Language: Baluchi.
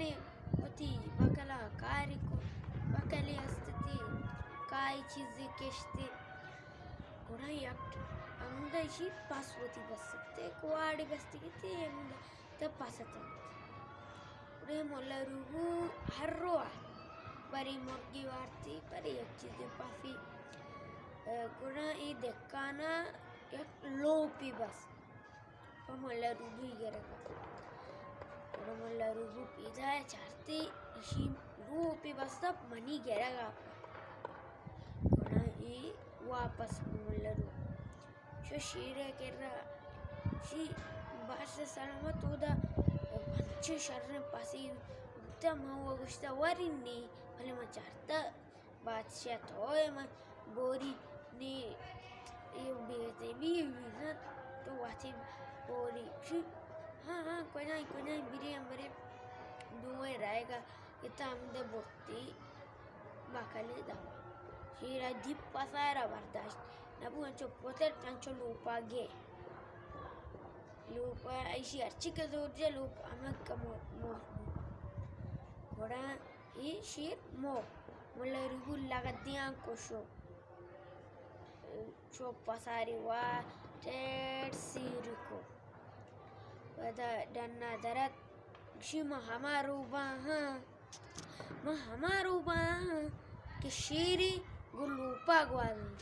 نے وتی بکلا کاری کو، بکلی استتی، کائی چیزی کشتی۔ گڑا یک ہمدا ایشی پس وتی بستے، کواڑی بستی کتی ہمدا تا پس اتنت۔ گڑا ملا روبو ہر رو آت، بری مرگی وارتی، بری یک چیزی پاسی۔ گڑا ای دکانا یک لوپی بس پہ ملا روبی گرگا۔ گڑا ملا روبو پیدا ء چارتی، ایشی لوپی بستا منی گرگا۔ گڑا ای واپس ملا روبو شو شیر ء کرا۔ شی باش سلامت اودا انچیں شریں پسی بوتا، من و گوشتا ورنی، بلے من چارتا بادشاہ تو ئے، من بوری نی، اے بے تیمی بیزن تو وتی بوری۔ شی، ہاں، ہاں، کجائیں، کجائیں، برے ہم برے۔ دوئیں رائگا اتام دے برتی بکلی دا۔ شیرا دیپ پسارا برداشت نبو، انچو پتر انچو لوپا گے۔ لوپا ایشی ہرچی کہ زور جا، لوپ ہمک مو-، مو-، گڑا ای شیر مو ملا روبو لگت دیاں کشو۔ چو پساری وا ٹیٹ سیر کو۔ پدا ڈنا درت، گشی من ہما روبا ہاں، من ہما روبا ہاں کہ شیری گو لوپا گوازن۔